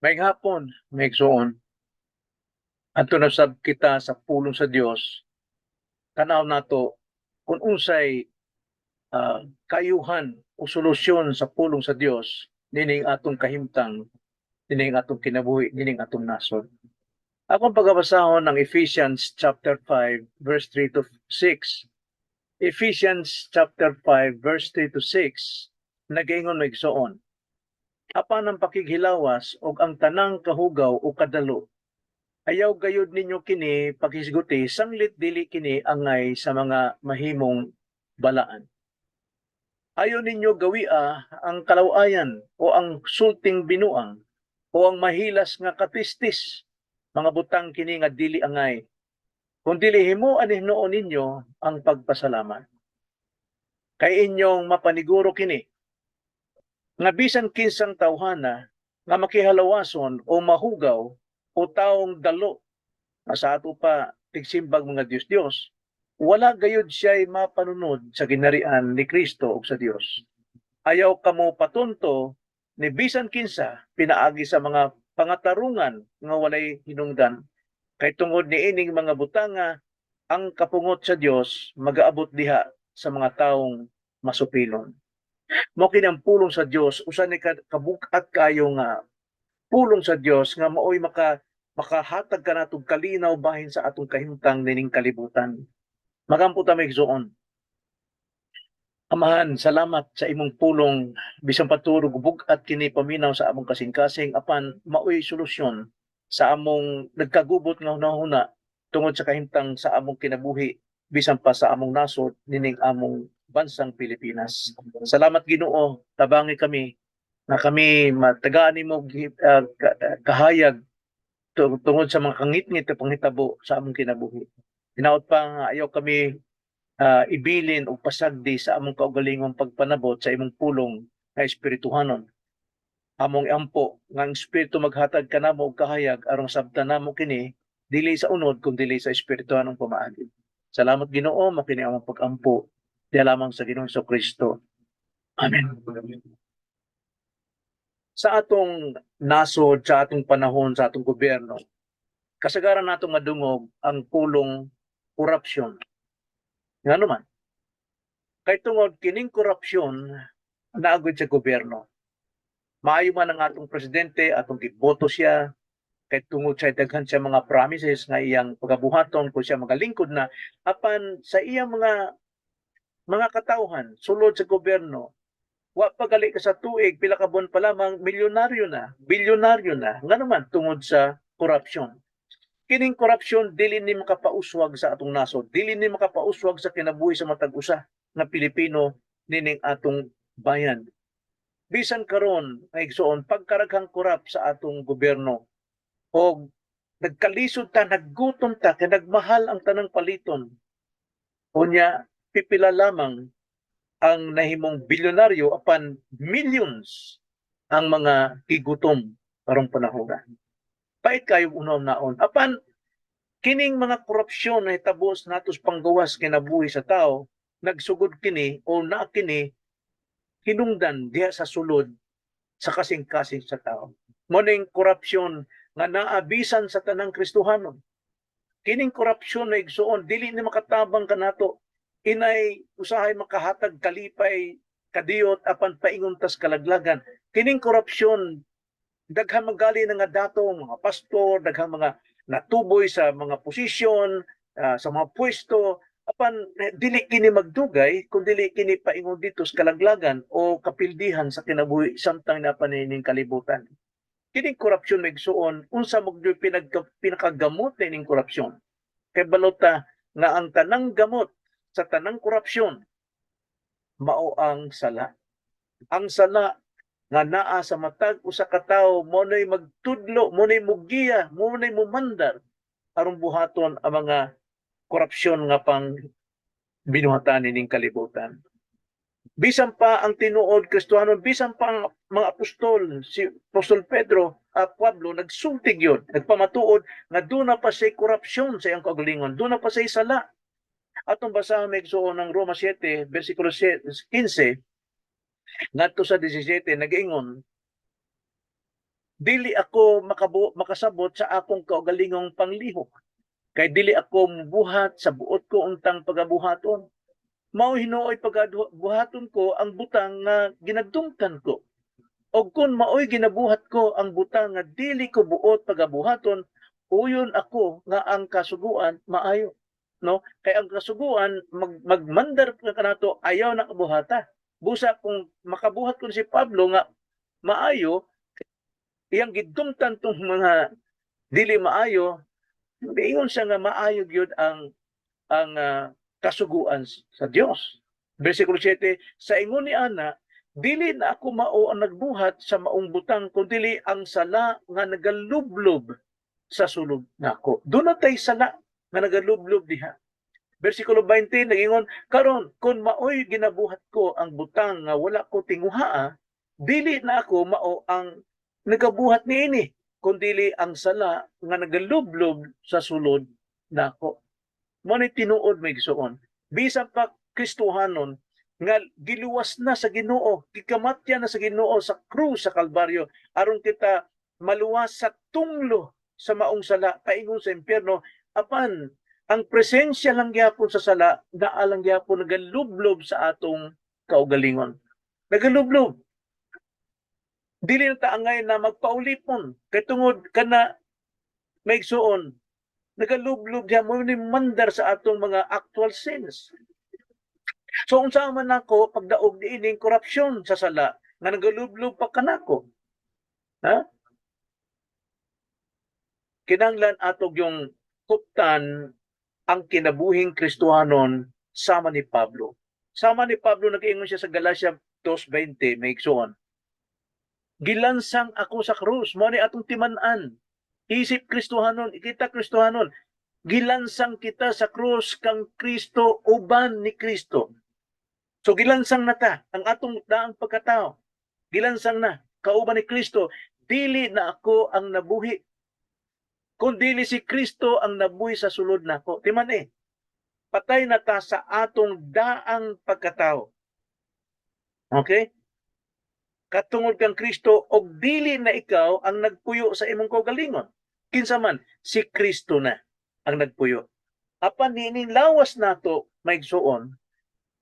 Maayong hapon, mga igsoon. Adto na sab kita sa pulong sa Dios. Tanaw nato kung unsay kayuhan o solusyon sa pulong sa Dios nining atong kahimtang, nining atong kinabuhi, nining atong nasod. Akong pagabasahon ng Ephesians chapter 5 verse 3 to 6. Ephesians chapter 5 verse 3 to 6, nagaingon, mga igsoon, "Apan ang pakighilawas ug ang tanang kahugaw o kadalo, ayaw gayud ninyo kini paghisguti sanglit dili kini angay sa mga mahimong balaan. Ayaw ninyo gawia ang kalawayan o ang sulting binuang o ang mahilas nga katistis, mga butang kini nga dili angay. Kung dili himuan hinuon ninyo ang pagpasalamat. Kay inyong mapaniguro kini nga bisan kinsang tawhana nga makihalawason o mahugaw o taong dalo nga sa ato pa tigsimbag mga Diyos-Diyos, wala gayud siya'y mapanunod sa ginarian ni Kristo ug sa Dios. Ayaw kamo patunto ni bisan kinsa pinaagi sa mga pangatarungan nga walay hinungdan. Kay tungod ni ining mga butanga, ang kapungot sa Dios magaabot diha sa mga taong masupilon." Mao kini ang pulong sa Dios, usa ni kabug-at kayo nga pulong sa Dios nga maoy makahatag kanatong kalinaw bahin sa atong kahimtang nining kalibutan. Magampo ta, mga igsoon. Amahan, salamat sa imong pulong, bisan pa turog bug-at kini paminaw sa among kasing-kasing, apan maoy solusyon sa among nagkagubot nga hunahuna tungod sa kahimtang sa among kinabuhi bisan pa sa among nasod nining among bansang Pilipinas. Salamat, Ginoo, tabangi kami na kami matagaan nimo kahayag tungod sa mga kangitngit nga panghitabo sa among kinabuhi. Hinaot pa nga ayaw kami ibilin o pasagdi sa among kaugalingong pagpanabot sa imong pulong nga espirituhanon. Among ampo nga ang espiritu maghatag kanamo og kahayag aron sabtan namo kini dili sa unod kun dili sa espirituhanong pamaagi. Salamat, Ginoo, mao kini among pagampo diha lamang sa Ginoong Kristo. Amen. Sa atong nasod, sa atong panahon, sa atong gobyerno, kasagaran natong madungog ang pulong korupsyon. Nga naman, kay tungod kining korupsyon naa gud sa gobyerno. Maayo man ang atong presidente, atong giboto siya, kay tungod sa daghan siya mga promises nga iyang pagabuhaton kung siya magalingkod na, apan sa iyang mga katawhan sulod sa gobyerno, wa pa gali ka sa tuig, pila ka buwan pa lamang, milyonaryo na, bilyonaryo na. Nga naman, tungod sa korupsyon. Kining korupsyon dili ni makapauswag sa atong nasod, dili ni makapauswag sa kinabuhi sa matag usa nga Pilipino nining atong bayan. Bisan karon, mga igsoon, pagkaraghang korap sa atong gobyerno og nagkalisod ta, naggutom ta kay nagmahal ang tanang paliton, unya pipila lamang ang nahimong bilyonaryo apan millions ang mga gigutom karong panahon. Pait kayo unahon. Apan kining mga korupsyon na hitabo natos panggawas kinabuhi sa tao, nagsugod kini o naa kini hinungdan diha sa sulod sa kasing-kasing sa tao. Mao ning korupsyon nga naa bisan sa tanang Kristohanon. Kining korupsyon na, igsoon, dili ni makatabang kanato, inay usahay makahatag kalipay kadiyot apan paingon tas kalaglagan. Kining korupsyon, daghan magali na nga dato mga pastor, daghang mga natuboy sa mga posisyon, sa mga pwesto, apan dili kini magdugay kung dili kini paingon dito sa kalaglagan o kapildihan sa kinabuhi samtang naa pa nining kalibutan. Kining korupsyon, mga igsoon, unsa magdoy pinakagamot nining korupsyon? Kay balota nga ang tanang gamot sa tanang korupsyon mao ang sala. Ang sala nga naa sa matag usa ka tawo mao nay magtudlo, mao nay mugiya, mao nay mumandar aron buhaton ang mga korupsyon nga pang binuhatan nining kalibutan. Bisan pa ang tinuod Kristohanon, bisan pa ang mga apostol, si Apostol Pedro at Pablo nagsulti gyud, nagpamatuod nga duna pa siya korupsyon sa iyang kaugalingon, duna pa siya sala. Atong basahan, mga igsoon, ng Roma 7, versikulo 15, ngadto sa 17, nag-ingon, Dili ako makasabot sa akong kaugalingong panglihok. Kay dili ako mubuhat sa buot ko untang pagabuhaton. Mao hinuoy pagabuhaton ko ang butang nga ginadumtan ko. Og kung maoy ginabuhat ko ang butang nga dili ko buot pagabuhaton, uyon ako nga ang kasuguan maayo. No? Kay ang kasuguan magmandar ka kanato, ayaw na kabuhata. Busa kung makabuhat kun si Pablo nga maayo, iyang gidumtan tong mga dili maayo, miingon siya nga maayo gyud ang kasuguan sa Dios. Versikulo 7, sa ingon ni ana, dili na ako mao ang nagbuhat sa maong butang kundi ang sala nga nagalublob sa sulod nako. Duna tay sala nga nagalublob diha. Versikulo 20 nagingon, karon kung maoy ginabuhat ko ang butang nga wala ko tinguhaa, dili na ako mao ang nagabuhat niini, kundili ang sala nga nagalublob sa sulod nako. Mao ni tinuod, mga igsoon. Bisan pa Kristohanon nga giluwas na sa Ginoo, gikamatya na sa Ginoo sa krus sa Kalbaryo aron kita maluwas sa tunglo sa maong sala paingon sa impyerno, apan ang presensya lang gyapon sa sala naa lang gyapon nagalublob sa atong kaugalingon. Nagalublob. Dili na ta angay na magpaulipon kay tungod kana, mga igsoon, nagalublob diha mo ni mandar sa atong mga actual sins. So unsa man nako pagdaog niining korupsyon sa sala nga nagalublob pa kanako? Ha? Kinahanglan ato yung kuptan ang kinabuhing Kristohanon sama ni Pablo. Sama ni Pablo, nag-ingon siya sa Galatia 2:20, mga igsoon. Gilansang ako sa krus, mao ni atong timan-an. Isip Kristohanon, kita Kristohanon, gilansang kita sa krus kang Kristo, uban ni Kristo. So gilansang na ta ang atong daang pagkatao. Gilansang na kauban ni Kristo, dili na ako ang nabuhi, kundili si Kristo ang nabuhi sa sulod nako. Timan eh. Patay na ta sa atong daang pagkatao. Okay? Katungod kang Kristo og dili na ikaw ang nagpuyo sa imong kaugalingon. Kinsa man, si Kristo na ang nagpuyo. Apan niining lawas nato, mga igsoon,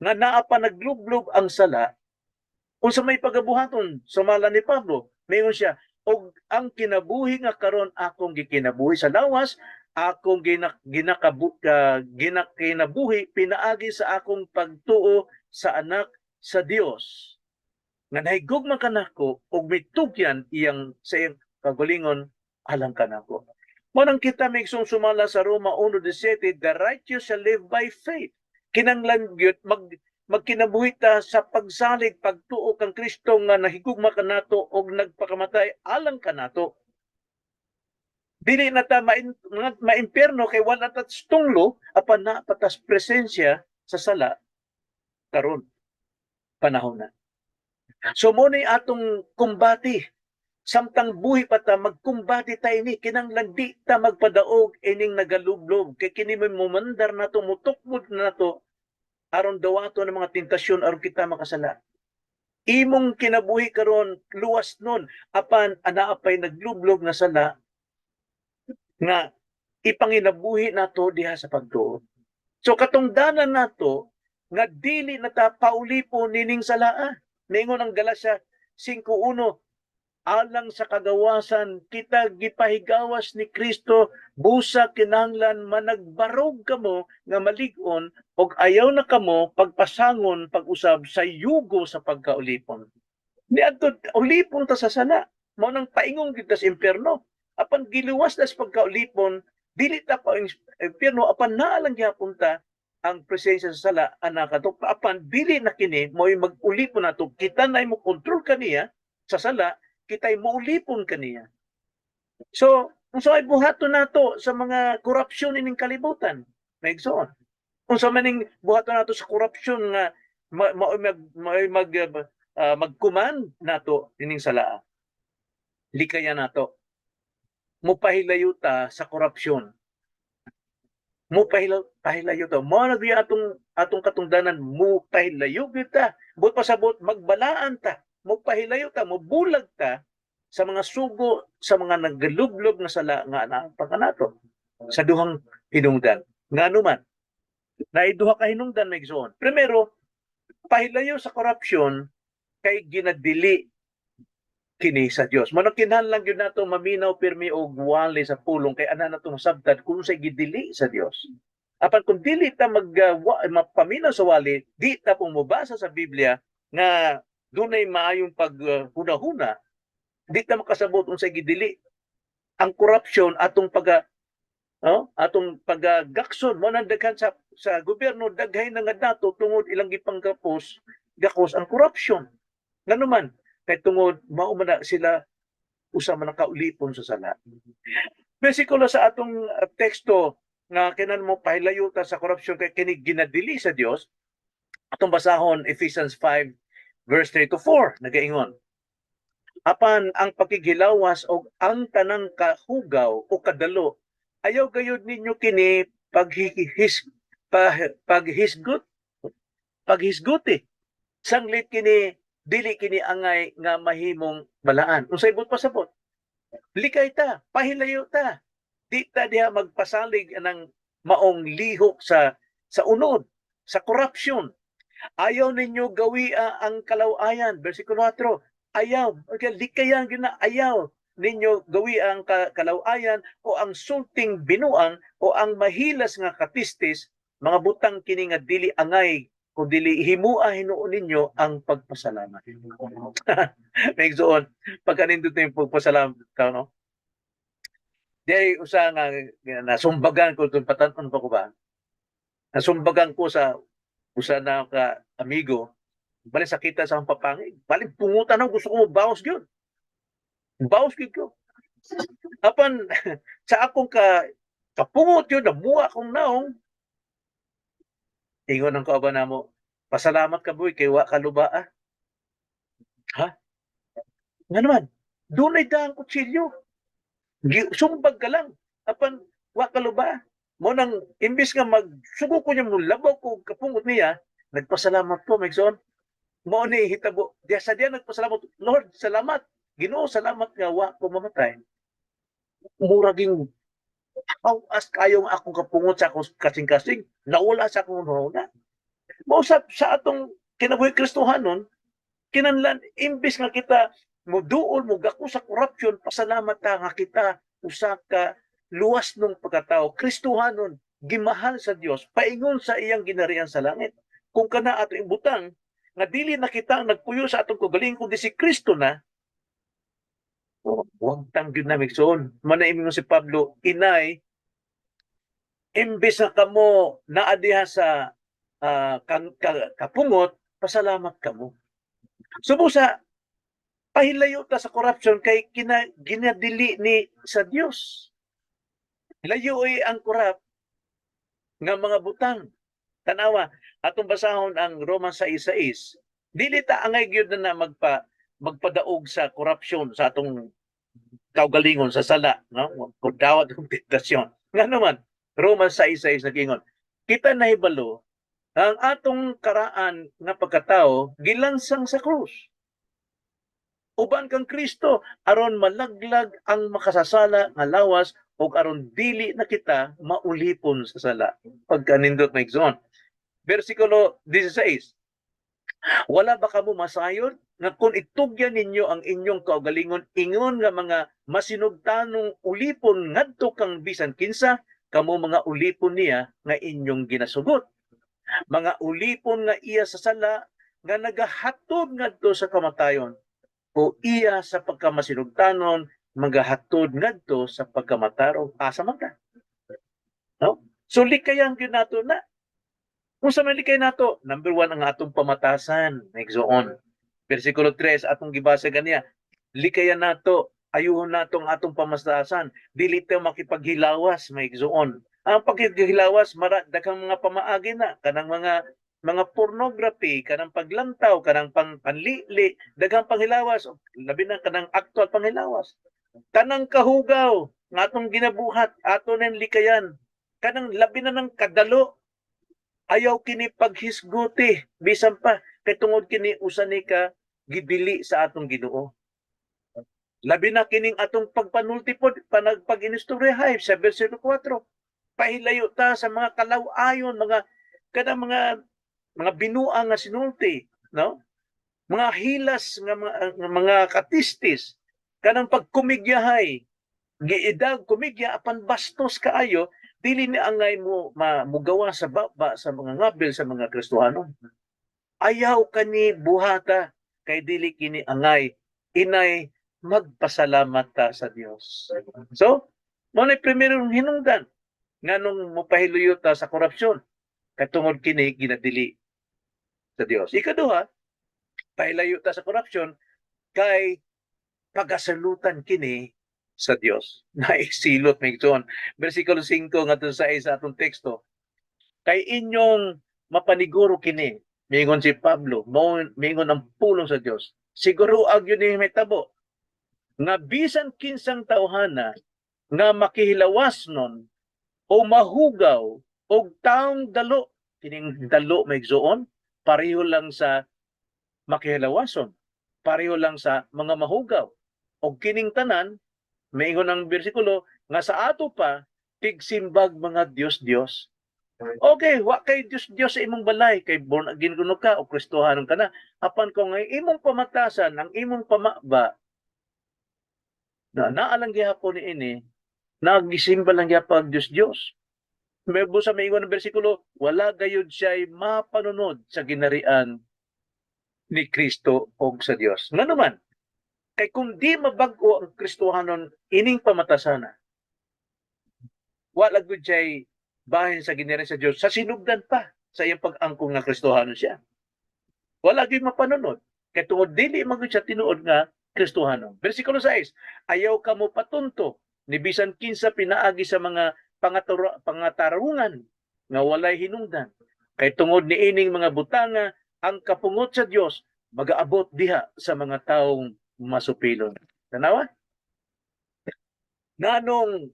nga naa pa naglublob ang sala, unsa may pagabuhaton sumala ni Pablo? Mayon siya, og ang kinabuhi nga karon akong gikinabuhi sa lawas, akong ginakinabuhi pinaagi sa akong pagtuo sa Anak sa Dios nga nahigugma kanako ug mitugyan iyang sa iyang kagalingon alang kanako. Mao nang kita, mga igsoon, sumala sa Roma 1:17, the righteous shall live by faith. Kinanglan gyud magkinabuhi ta sa pagsalig, pagtuo kang Kristo nga nahigugma kanato og nagpakamatay alang kanato. Dili na ta maimpierno kay wala ta tunglo, apan naa pa tas presensya sa sala karon panahon na. So mao ni atong kumbati. Samtang buhi pa ta, magkumbati ta ini. Kinahanglan di ta magpadaog ining nagalublob kay kini may mumandar nato, mutukmod nato aron dawato ng mga tentasyon aron kita makasala. Imong kinabuhi karon luwas nun, apan anaa pay naglublob nga sala nga ipanginabuhi nato diha sa pagtuo. So katungdanan nato nga dili na ta paulipon nining salaa. Ningon ang Galacia 5:1, alang sa kagawasan kita gipahigawas ni Kristo, busa kinahanglan managbarog kamo nga malig-on og ayaw na kamo pagpasangon pag-usab sa yugo sa pagkaulipon. Niadto ulipon ta sa sala. Mao nang paingong kita sa impyerno. Apan giluwas na sa pagkaulipon, dili ta pa impyerno, apan naa lang gihapon ta ang presensya sa sala ana kato, apan dili na kini mo'y mag-ulipon nato. Kita na mo kontrol kaniya sa sala, kita'y moulipon kaniya. So unsa ay buhaton nato sa mga korupsyon ining kalibutan, mga igsoon? Unsa man ning buhaton nato sa korupsyon nga mao'y magkuman nato ining salaa? Likayan nato, mopahilayo ta sa korupsyon, mo pahilayo ta. Mao na gyud atong katungdanan, mo pahilayo gyud ta. Buot pasabot magbalaan ta, mo pahilayo ta, mo bulag ta. sa mga sugo, sa mga nagalublob nga sala nga naa pa kanato sa duhang hinungdan. Ngano man? Naay duha ka hinungdan, mga igsoon. Primero, pahilayo sa korupsyon kay ginadili kini sa Dios. Mao kinahanglan gyud nato maminaw pirmi og wali sa pulong kay ana nato masabtan kung unsay gidili sa Dios. Apan kung dili ta mapaminaw sa wali, di ta pong mobasa sa Biblia nga dunay maayong paghuna-huna, di ta makasabot unsay gidili. Ang korupsyon atong pag, no? Atong pagagakson mo nang daghan sa gobyerno, daghay na nga dato tungod ilang gipanggapos gakos ang corruption. Ngano man? Kay tungod mao man na sila, usa man ang kaulipon sa sala. Bersikulo sa atong teksto nga kinan mo pahilayo ta sa corruption kay kini ginadili sa Dios. Atong basahon Ephesians 5 verse 3 to 4, nagaingon: "Apan ang pakighilawas og ang tanang kahugaw o kadalo, ayaw gayud ninyo kini paghisguti. Sanglit kini dili kini angay nga mahimong balaan." Unsay buot pasabot? Likay ta, pahilayo ta. Di ta diha magpasalig ng maong lihok sa unod, sa corruption. "Ayaw ninyo gawia ang kalawayan." Versikulo 4. Ayaw, okay, likayan gyud na, ayaw ninyo gawi ang kalawayan o ang sulting binuang o ang mahilas nga katistis, mga butang kini nga dili angay kung dili himua hinuon ninyo ang pagpasalamat. Mga igsoon, pagkanindot na yung pagpasalamat ka, no? Di ay usa nga nasumbagan ko itong patanon pa ko ba? Nasumbagan ko sa usa na ka amigo, bali sakita sa akong papangig. Bali pungutan ako, gusto ko mo bawas gyud. Bawas gyud ko. Apan sa akong kapungot yun, namuha akong naong. Ingon ang kauban namo, "Pasalamat ka, boy, kay wa ka luba ah." Ha? Nga naman, dunay daang kutsilyo. Sumbag ka lang. Apan wa ka luba. Mo nang imbis nga magsugo ko niya, mo labaw ko kapungot niya, nagpasalamat ko, Megson. Mo ni hitabo. Diya sa diya nagpasalamat. "Lord, salamat. Ginoo, salamat nga wa ko mamatay." Muraging awas kayong akong kapungot sa akong kasing-kasing, nawala sa akong hunahuna. Mao sa atong kinabuhi Kristohanon, kinanlan imbis nga kita moduol mo gako sa corruption, pasalamat ta nga kita usa ka luwas nung pagkatao, Kristohanon, gimahal sa Dios, paingon sa iyang ginarian sa langit. Kung kana ato ibutang nga dili na kita ang nagpuyo sa atong kaugalingon kundi si Kristo na, oh, wag tang gyud na, igsoon. Manaimi si Pablo, inay, imbis na kamo naa diha sa kapungot, pasalamat kamo. Subusa, pahilayo ta sa corruption kay ginadili ni sa Dios. Layoy ang corrupt nga mga butang. Tanawa, atong basahon ang Romans 6:6. Dili ta angay gyud na magpadaog sa corruption sa atong kaugalingon sa sala, no? Kung dawat ng tentasyon. Nga naman, Romans 6:6 nagingon, "Kita nahibalo ang atong karaan nga pagkatao gilansang sa krus uban kang Kristo aron malaglag ang makasasala nga lawas ug aron dili na kita maulipon sa sala." Pagkanindot, mga igsoon. Versikulo 16. "Wala ba kamo masayod nga kung itugyan ninyo ang inyong kaugalingon ingon nga mga masinugtanong ulipon ngadto kang bisan kinsa, kamo mga ulipon niya nga inyong ginasugot? Mga ulipon nga iya sa sala nga nagahatod ngadto sa kamatayon o iya sa pagkamasinugtanon magahatod ngadto sa pagkamatarong?" Asa man ka? No? So likayan gyud nato na. Kung sa man likay nato, number one, ang atong pamatasan, igsoon. Versikulo 3, atong gibasa ganiya. Likayan nato, ayuhon nato ang atong pamatasan. Dili tayo makipaghilawas, mga igsoon. Ang paghilawas, mara, daghang mga pamaagi na, kanang mga pornography, kanang paglantaw, kanang panlili, daghang panghilawas, labi na kanang actual panghilawas. Kanang kahugaw nga atong ginabuhat, ato nang likayan. Kanang labi na ng kadalo, ayaw kini paghisguti bisan pa kay tungod kini usa ni ka gidili sa atong Ginoo. Labi na kining atong pagpanulti pod panagpag-inistoryahay sa versikulo 4. Pahilayo ta sa mga kalaw-ayon, mga kanang mga binuang nga sinulti, no? Mga hilas nga mga katistis, kanang pagkumigyahay, giidag kumigya apan bastos kaayo, dili ni angay mo mugawa sa baba sa mga ngabil sa mga Kristohano. Ayaw kani buhata kay dili kini angay, inay magpasalamat ta sa Dios. So, mao na primerong hinungdan nganong mopahiluyo ta sa korupsyon, katungod kini ginadili sa Dios. Ikaduha, pahilayo ta sa korupsyon kay pagasalutan kini sa Dios. Naisilot, mga igsoon. Versikulo 5 ngadto sa 6 sa atong teksto. "Kay inyong mapaniguro kini," mingon si Pablo, mao mingon ang pulong sa Dios. "Siguro ag yun ni mahitabo nga bisan kinsang tawhana nga makihilawas nun o mahugaw og taong dalo," kining dalo, mga igsoon, pareho lang sa makihilawason, pareho lang sa mga mahugaw. "Og kining tanan," maingon ang bersikulo, "nga sa ato pa tigsimbag mga Dios-Dios." Okay, wa kay Dios-Dios sa imong balay kay born again kuno ka o Kristohanon ka na. Apan kung ang imong pamatasan, ang imong pamaba na naalang gihapon ni ini, nagisimba lang gyapon Dios-Dios. May busa maingon ng bersikulo, "wala gayud siya'y mapanunod sa ginarian ni Kristo og sa Dios." Ngano man, kay kung di mabag-o ang Kristohanon ining pamatasana, wala gud siya'y bahin sa ginarian sa Dios sa sinugdan pa sa iyang pag-angkong nga Kristohanon siya. Wala gyud mapanunod kay tungod dili man gud siya tinuod nga Kristohanon. Versikulo 6, "Ayaw ka mo patunto ni bisan kinsa pinaagi sa mga pangatarungan nga walay hinungdan. Kay tungod ni ining mga butanga, ang kapungot sa Dios magaabot diha sa mga taong masupilon." Tanawa? Nganong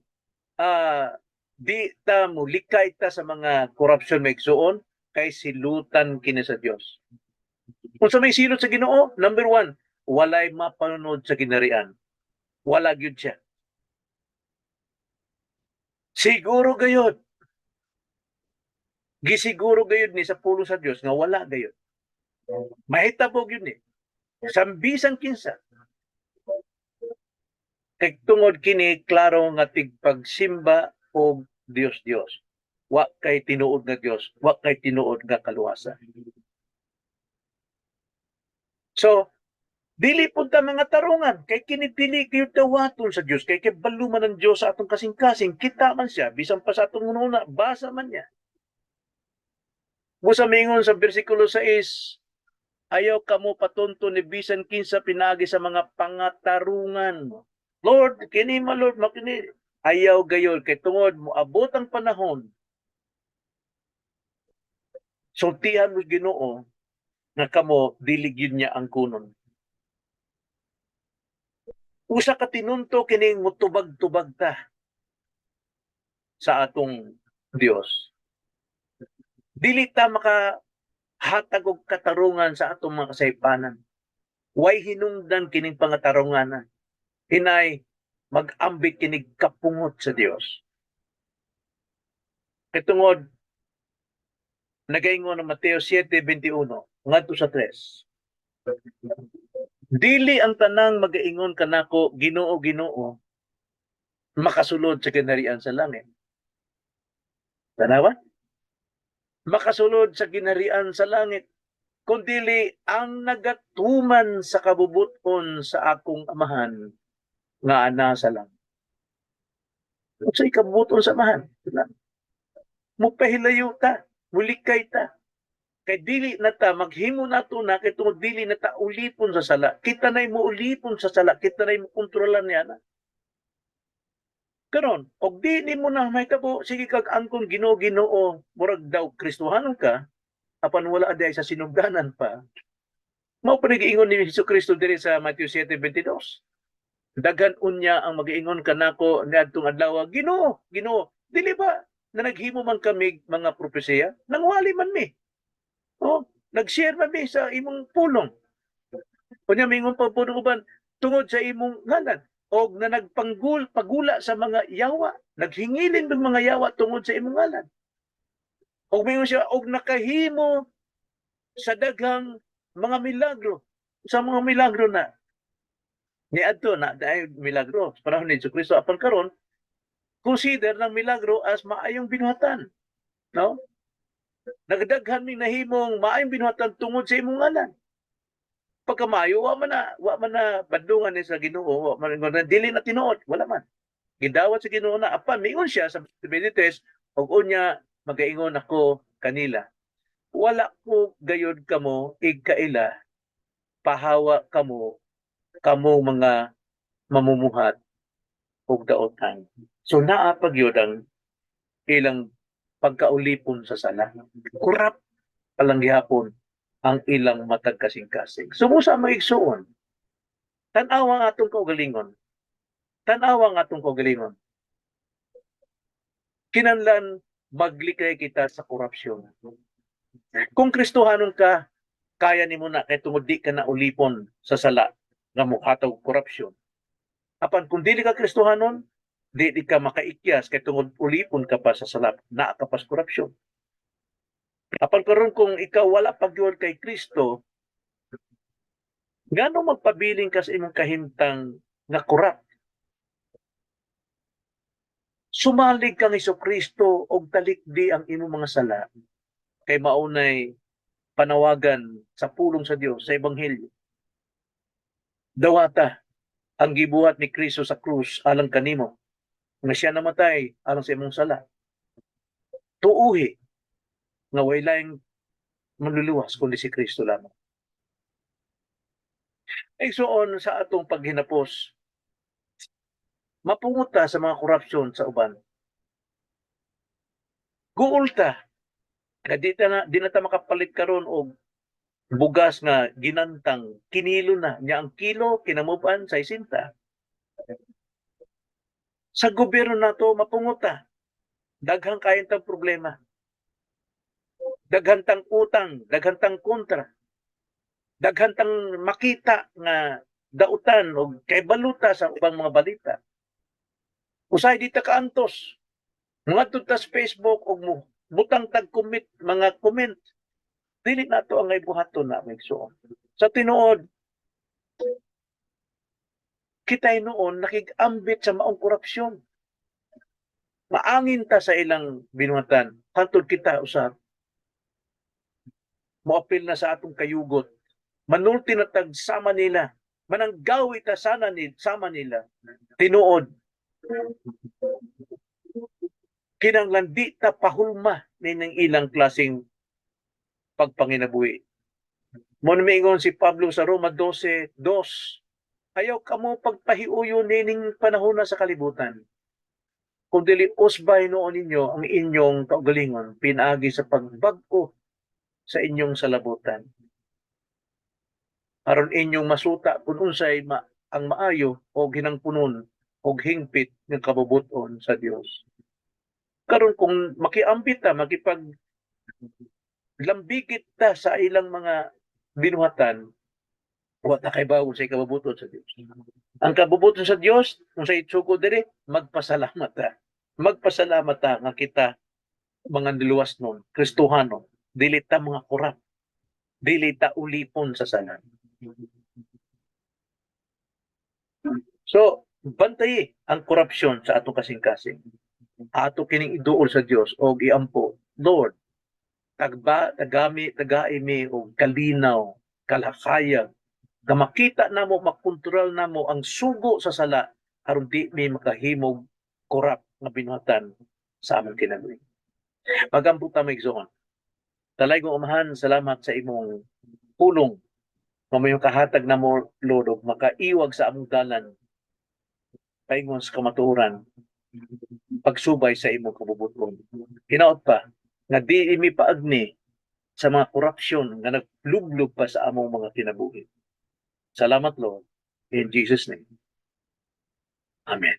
di ta mulikay ta sa mga korupsyon, mga igsoon, kay silutan kini sa Dios. Kung sa may silot sa Ginoo, number one, walay mapanunod sa ginarian. Wala gyud siya. Siguro gayod. Gisiguro gayud ni sa pulong sa Dios nga wala gayud. Mahitabo gyud ni. Sambisan kinsa. Kay tungod kini klaro nga tigpagsimba og Dios Dios. Wa kay tinuod nga Dios, wa kay tinuod nga kaluwasan. So, dili pud ta mga tarungan kay kini dili kayo dawaton sa Dios, kay balo man ang Dios sa atong kasing-kasing, kita man siya bisan pa sa atong una, basa man niya. Busa mingon sa bersikulo 6, "Ayaw kamo patunto ni bisan kinsa pinaagi sa mga pangatarungan." Lord, kini ma Lord, makini ayaw gayon kay tungod moabot ang panahon, sultihan mo Ginoo nga kamo dili gyud niya ang kunon. Usa ka tinunto kining mutubag-tubag ta sa atong Dios. Dili ta maka hatag og katarungan sa atong mga kasaypanan. Way hinungdan kining pangatarunganan. Hinay mag-ambit kinig kapungot sa Dios. Kay tungod nagaingon ang Mateo 7:21 ngadto sa 3. "Dili ang tanang magaingon kanako, 'Ginoo, Ginoo,' makasulod sa ginharian sa langit." Tanawa? "Makasulod sa ginharian sa langit, kundili ang nagatuman sa kabubuton sa akong Amahan nga ana sa langit." Unsay kabubuton sa Amahan? Mupahilayo ta, mulikay ta. Kay dili na ta maghimo nato na kay tungod dili na ta ulipon sa sala. Kita na'y muulipon sa sala, kita na'y mukontrolan niya na. Karon, og di nimo na mahitabo, sige kag angkon Ginoo, Ginoo, murag daw Kristohanon ka, apan wala diay sa sinugdanan pa. Mao pa giingon ni Hesus Kristo diri sa Matthew 7:22. "Daghan unya ang magiingon kanako niadtong adlaw, 'Ginoo, Ginoo, dili ba na naghimo man kami mga propesiya? Nangwali man mi. Oh, nag-share man mi sa imong pulong.'" Unya mingon pa po uban, tungod sa imong ngalan, og na nagpanggul pagula sa mga yawa, naghingilin ng mga yawa tungod sa imong ngalan?" Og mingon siya, "Og nakahimo sa daghang mga milagro"? Sa mga milagro na niadto na dahil milagro sa panahon ni Kristo, apan karon consider ng milagro as maayong binuhatan, no? "Nagdaghan mi nahimong maayong binuhatan tungod sa imong ngalan." Pagkamayo, wa man na bandungan ni sa Ginoo, wa man na dili na tinuod, wala man. Gidawat sa Ginoo na. Apan miingon siya sa 23, "Og unya magaingon ako kanila, 'Wala ko gayod kamo igkaila, pahawa kamo, kamo mga mamumuhat og daotan.'" So naa pa gyud ang ilang pagkaulipon sa sala. Corrupt palang gihapon ang ilang matag kasing-kasing. So sa mga igsuon, tan-awa ang atong kaugalingon. Tan-awa ang atong kaugalingon. Kinanlan maglikay kita sa korupsyon. Kung Kristohanon ka, kaya nimo na kay tungod di ka na ulipon sa sala nga mohatag og korupsyon. Apan kung dili ka Kristohanon, di ka makaikyas kay tungod ulipon ka pa sa sala, naa ka pa sa korupsyon. Apan karon, kung ikaw wala pa gyud kay Kristo, ngano magpabiling ka sa imong kahimtang nga corrupt? Sumalig kang Kristo og talikdi ang imong mga sala kay maunay panawagan sa pulong sa Dios, sa Ebanghelyo. Dawata ang gibuhat ni Kristo sa krus alang kanimo, nga siya namatay alang sa imong sala. Tuuhi nga way laing manluluwas kundi si Kristo lamang. Igsoon, sa atong paghinapos, mapungot ta sa mga korupsyon sa uban. Guol ta nga di na ta makapalit karon og bugas nga ginantang kinilo na nya, ang kilo kinamuban 60. Sa gobyerno nato, mapungot ta. Daghan kaayo tang problema. Daghan tang utang, daghan tang kontra. Daghan tang makita nga dautan og kay baluta sa ubang mga balita. Usahay di ta kaantos. Ngadto ta sa Facebook og mo butang tag commit, mga comment. Dili nato ang buhaton na, mga igsoon. Sa tinuod, kita noon nakig-ambit sa maong korupsyon. Maangin ta sa ilang binuhatan. Hantod kita usab moapil na sa atong kayugot. Manulti na tag sama nila. Mananggawi ta sana ni sama nila. Tinuod, kinanglan di ta pahulma nining ilang klaseng pagpanginabuhi. Mo miingon si Pablo sa Roma 12:2, "Ayaw kamo pagpahiuyon nining panahon na sa kalibutan, kung dili usbay noon ninyo ang inyong kaugalingon pinaagi sa pagbag-o sa inyong salabutan, aron inyong masuta kung unsay ang maayo o ginangpunon og hingpit nga kabubut-on sa Dios." Karon, kung makiambit ta, makipag lambikit ta sa ilang mga binuhatan, wa ta kay bawon sa kabubuton sa Dios. Ang kabubuton sa Dios, kung sa itsuko diri, magpasalamat ta. Magpasalamat ta nga kita mga niluwas nun, Kristohano, dili ta mga korap, dili ta ulipon sa sala. So, bantayi ang korupsyon sa atong kasing-kasing. Ato kining iduol sa Dios og iampo, "Lord, tagba tagami tagai mi og kalinaw, kalakayag nga makita namo, makontrol namo ang sugo sa sala aron di mi makahimog korap nga binuhatan sa among kinabuhi." Magampo ta, mga igsoon. Talaygong Amahan, salamat sa imong pulong nga may kahatag namo, Lord, og makaiwag sa among dalan paingon sa kamatuoran, pagsubay sa imong kabubuton. Hinaot pa nga di imi paagni sa mga korupsyon nga naglublob pa sa among mga kinabuhi. Salamat, Lord. In Jesus' name. Amen.